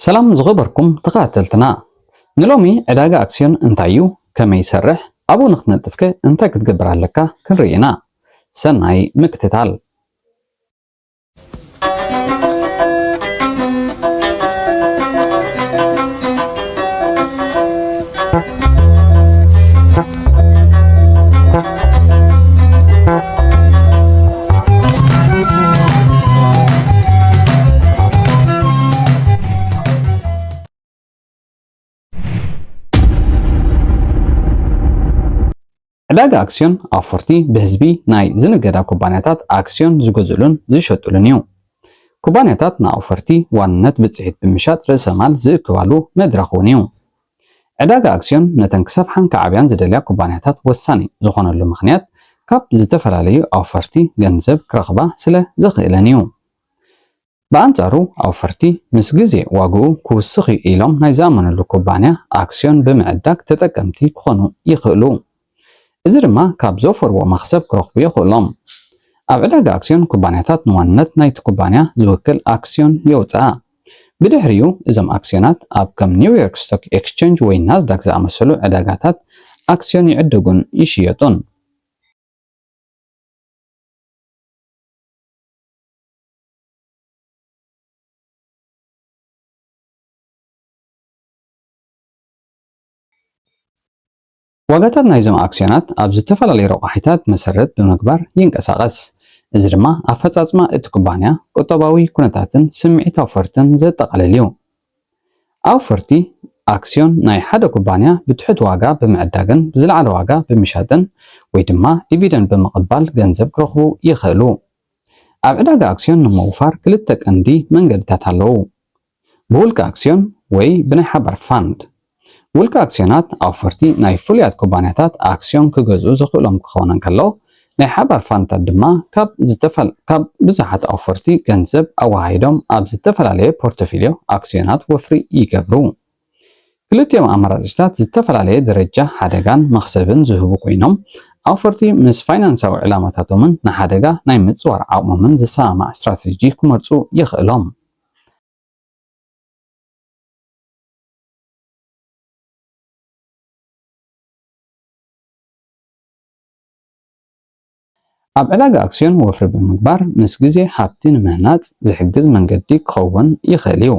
ሰላም ዝኸበርኩም ተኸታተልትና፣ ንሎሚ ዕዳጋ ኣክስዮን እንታይ እዩ፣ ከመይ ይሰርሕ፣ ኣብኡ ንክትነጥፍከ እንታይ ክትገብር ኣለካ ክንርኢ ኢና። ሰናይ ምክትታል። ዕዳጋ ኣክስዮን ኣውፈርቲ ብህዝቢ ናይ ዝንገዳ ኩባንያታት ኣክስዮን ዝገዝኡሉን ዝሸጡሉን እዩ። ኩባንያታት ንኣውፈርቲ ዋንነት ብፅሒት ብምሻጥ ርእሰ ማል ዝእክባሉ መድረኽ እውን እዩ። ዕዳጋ ኣክስዮን ነተን ክሰፍሓን ክዓብያን ዝደልያ ኩባንያታት ወሳኒ ዝኾነሉ ምኽንያት ካብ ዝተፈላለዩ ኣውፈርቲ ገንዘብ ክረኽባ ስለ ዝኽእለን እዩ። ብኣንጻሩ ኣውፈርቲ ምስ ግዜ ዋግኡ ክውስኽ እዩ ኢሎም ናይ ዝኣመንሉ ኩባንያ ኣክስዮን ብምዕዳግ ተጠቀምቲ ክኾኑ ይኽእሉ። እዚ ድማ ካብ ዘውፈርዎ መኽሰብ ክረኽቡ የኽእሎም። ኣብ ዕዳጋ ኣክስዮን ኩባንያታት ንዋንነት ናይቲ ኩባንያ ዝውክል ኣክስዮን የውፅኣ። ብድሕሪኡ እዞም ኣክስዮናት ኣብ ከም ኒውዮርክ ስቶክ ኤክስቸንጅ ወይ ናስዳክ ዝኣመሰሉ ዕዳጋታት ኣክስዮን ይዕደጉን ይሽየጡን። ዋጋታት ናይዞም ኣክስዮናት ኣብ ዝተፈላለዩ ረቋሒታት መሰረት ብምግባር ይንቀሳቐስ። እዚ ድማ ኣፈጻጽማ እቲ ኩባንያ፣ ቁጠባዊ ኩነታትን ስምዒት ኣውፈርትን ዘጠቓልል እዩ። ኣውፈርቲ ኣክስዮን ናይ ሓደ ኩባንያ ብትሑት ዋጋ ብምዕዳግን ብዝለዓለ ዋጋ ብምሻጥን ወይ ድማ ዲቪደንድ ብምቕባል ገንዘብ ክረኽቡ ይኽእሉ። ኣብ ዕዳጋ ኣክስዮን ንምውፋር ክልተ ቀንዲ መንገድታት ኣለዉ። ብውልቀ ኣክስዮን ወይ ብናይ ሓባር ፋንድ። ውልቀ ኣክስዮናት ኣውፈርቲ ናይ ፍሉያት ኩባንያታት ኣክስዮን ክገዝኡ ዘኽእሎም ክኸውን እንከሎ፣ ናይ ሓባር ፋንድታት ድማ ካብ ዝተፈል-፣ ካብ ብዙሓት ኣውፈርቲ ገንዘብ ኣወሃሂዶም ኣብ ዝተፈላለየ ፖርቶፊልዮ ኣክስዮናት ወፍሪ ይገብሩ። ክልቲኦም ኣማራጺታት ዝተፈላለየ ደረጃ ሓደጋን መኽሰብን ዝህቡ ኮይኖም፣ ኣውፈርቲ ምስ ፋይናንሳዊ ዕላማታቶምን ንሓደጋ ናይ ምጽዋር ዓቕሞምን ዝሰማማዕ ስትራተጂ ክመርጹ የኽእሎም። ኣብ ዕዳጋ ኣክስዮን ወፍሪ ብምግባር ምስ ግዜ ሃብቲ ንምህናጽ ዝሕግዝ መንገዲ ክኸውን ይኽእል እዩ።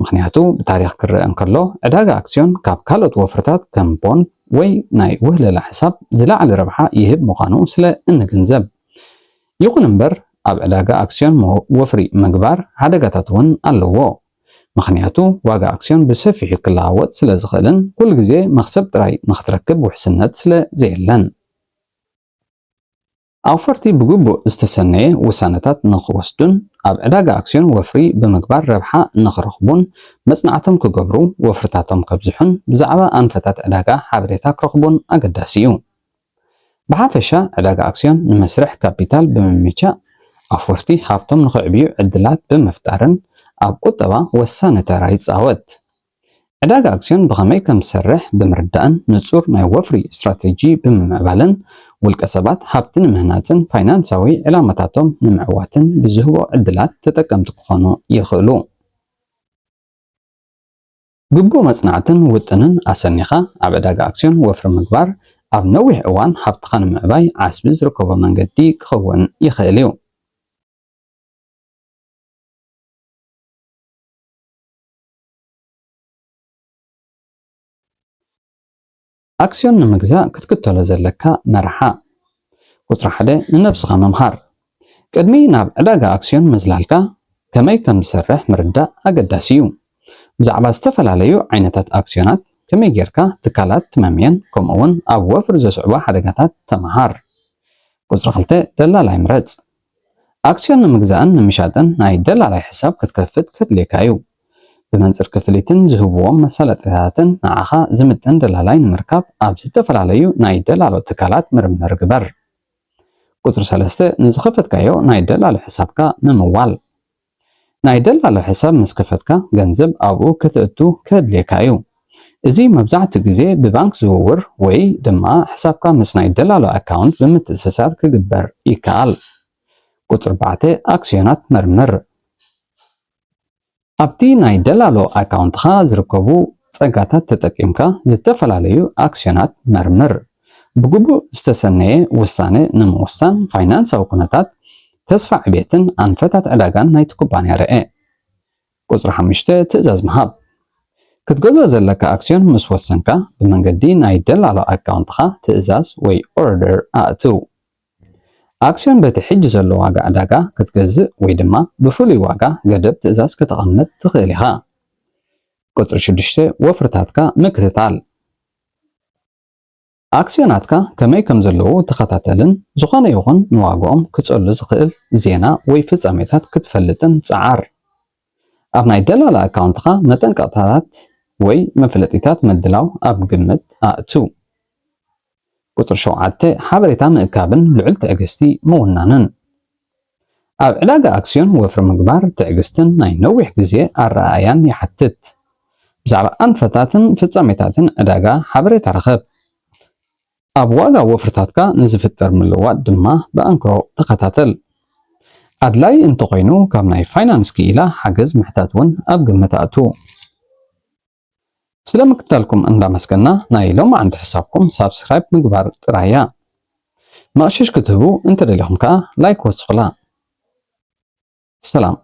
ምኽንያቱ ብታሪኽ ክረአ እንከሎ ዕዳጋ ኣክስዮን ካብ ካልኦት ወፍርታት ከም ቦንድ ወይ ናይ ውህለላ ሕሳብ ዝለዓለ ረብሓ ይህብ ምዃኑ ስለ እንግንዘብ። ይኹን እምበር ኣብ ዕዳጋ ኣክስዮን መ-፣ ወፍሪ ምግባር ሓደጋታት እውን ኣለዎ። ምኽንያቱ ዋጋ ኣክስዮን ብሰፊሑ ክለዋወጥ ስለ ዝኽእልን ኩሉ ግዜ መኽሰብ ጥራይ ንኽትረክብ ውሕስነት ስለ ዘየለን። ኣውፈርቲ ብግቡእ ዝተሰነየ ውሳነታት ንኽወስዱን ኣብ ዕዳጋ ኣክስዮን ወፍሪ ብምግባር ረብሓ ንኽረኽቡን መጽናዕቶም ክገብሩ፣ ወፍርታቶም ከብዝሑን ብዛዕባ ኣንፈታት ዕዳጋ ሓበሬታ ክረኽቡን ኣገዳሲ እዩ። ብሓፈሻ ዕዳጋ ኣክስዮን ንመስርሕ ካፒታል ብምምቻእ፣ ኣውፈርቲ ሃብቶም ንኽዕብዩ ዕድላት ብምፍጣርን ኣብ ቁጠባ ወሳኒ ተራ ይጻወት። ዕዳጋ ኣክስዮን ብኸመይ ከም ዝሰርሕ ብምርዳእን ንጹር ናይ ወፍሪ ስትራተጂ ብምምዕባልን፣ ውልቀ ሰባት ሃብቲ ንምህናጽን ፋይናንሳዊ ዕላማታቶም ንምዕዋትን ብዝህቦ ዕድላት ተጠቀምቲ ክኾኑ ይኽእሉ። ግቡእ መጽናዕትን ውጥንን ኣሰኒኻ ኣብ ዕዳጋ ኣክስዮን ወፍሪ ምግባር፣ ኣብ ነዊሕ እዋን ሃብትኻ ንምዕባይ ዓስቢ ዝርከቦ መንገዲ ክኸውን ይኽእል እዩ። ኣክስዮን ንምግዛእ ክትክተሎ ዘለካ መርሓ። ቁጽሪ ሓደ፣ ንነብስኻ ምምሃር። ቅድሚ ናብ ዕዳጋ ኣክስዮን ምዝላልካ፣ ከመይ ከም ዝሰርሕ ምርዳእ ኣገዳሲ እዩ። ብዛዕባ ዝተፈላለዩ ዓይነታት ኣክስዮናት፣ ከመይ ጌርካ ትካላት ትመምየን፣ ከምኡ እውን ኣብ ወፍሪ ዘስዕቦ ሓደጋታት ተመሃር። ቁጽሪ ክልተ፣ ደላላይ ምረጽ። ኣክስዮን ንምግዛእን ንምሻጥን ናይ ደላላይ ሕሳብ ክትከፍት ከድልየካ እዩ። ብመንጽር ክፍሊትን ዝህብዎም መሳለጥያታትን ንዓኻ ዝምጥን ደላላይ ንምርካብ ኣብ ዝተፈላለዩ ናይ ደላሎ ትካላት ምርምር ግበር። ቁጽሪ ሰለስተ፣ ንዝኸፈትካዮ ናይ ደላሎ ሕሳብካ ምምዋል። ናይ ደላሎ ሕሳብ ምስ ከፈትካ ገንዘብ ኣብኡ ከተእቱ ከድልየካ እዩ። እዚ መብዛሕትኡ ግዜ ብባንክ ዝውውር ወይ ድማ ሕሳብካ ምስ ናይ ደላሎ ኣካውንት ብምትእስሳር ክግበር ይከኣል። ቁጽሪ ኣርባዕተ፣ ኣክስዮናት መርምር። ኣብቲ ናይ ደላሎ ኣካውንትኻ ዝርከቡ ጸጋታት ተጠቂምካ ዝተፈላለዩ ኣክስዮናት መርምር። ብግቡእ ዝተሰነየ ውሳነ ንምውሳን ፋይናንሳዊ ኩነታት፣ ተስፋ ዕቤትን ኣንፈታት ዕዳጋን ናይቲ ኩባንያ ርአ። ቁጽሪ ሓሙሽተ፣ ትእዛዝ ምሃብ። ክትገዝኦ ዘለካ ኣክስዮን ምስ ወሰንካ፣ ብመንገዲ ናይ ደላሎ ኣካውንትኻ ትእዛዝ ወይ ኦርደር ኣእትው። ኣክስዮን በቲ ሕጂ ዘሎ ዋጋ ዕዳጋ ክትገዝእ ወይ ድማ ብፍሉይ ዋጋ ገደብ ትእዛዝ ከተቐምጥ ትኽእል ኢኻ። ቁጽሪ ሽዱሽተ፣ ወፍርታትካ ምክትታል። ኣክስዮናትካ ከመይ ከም ዘለዉ ተኸታተልን ዝኾነ ይኹን ንዋግኦም ክጸሉ ዝኽእል ዜና ወይ ፍጻሜታት ክትፈልጥን ጸዓር። ኣብ ናይ ደላላ ኣካውንትኻ መጠንቀቕታታት ወይ መፍለጢታት ምድላው ኣብ ግምት ኣእትው። ቁጽሪ ሸውዓተ፣ ሓበሬታ ምእካብን ልዑል ትዕግስቲ ምውናንን። ኣብ ዕዳጋ ኣክስዮን ወፍሪ ምግባር ትዕግስትን ናይ ነዊሕ ግዜ ኣረኣእያን ይሓትት። ብዛዕባ ኣንፈታትን ፍጻሜታትን ዕዳጋ ሓበሬታ ርኸብ። ኣብ ዋጋ ወፍርታትካ ንዝፍጠር ምልውዋጥ ድማ ብኣንክሮ ተኸታተል። ኣድላዪ እንተኾይኑ፣ ካብ ናይ ፋይናንስ ክኢላ ሓገዝ ምሕታት እውን ኣብ ግምት ኣእትው። ስለ ምክትታልኩም እንዳመስገና፣ ናይ ሎማዓንቲ ሕሳብኩም ሳብስክራይብ ምግባር ጥራይ እያ። መቕሽሽ ክትህቡ እንተደሊኹም ከኣ ላይክ ወስኹላ። ሰላም።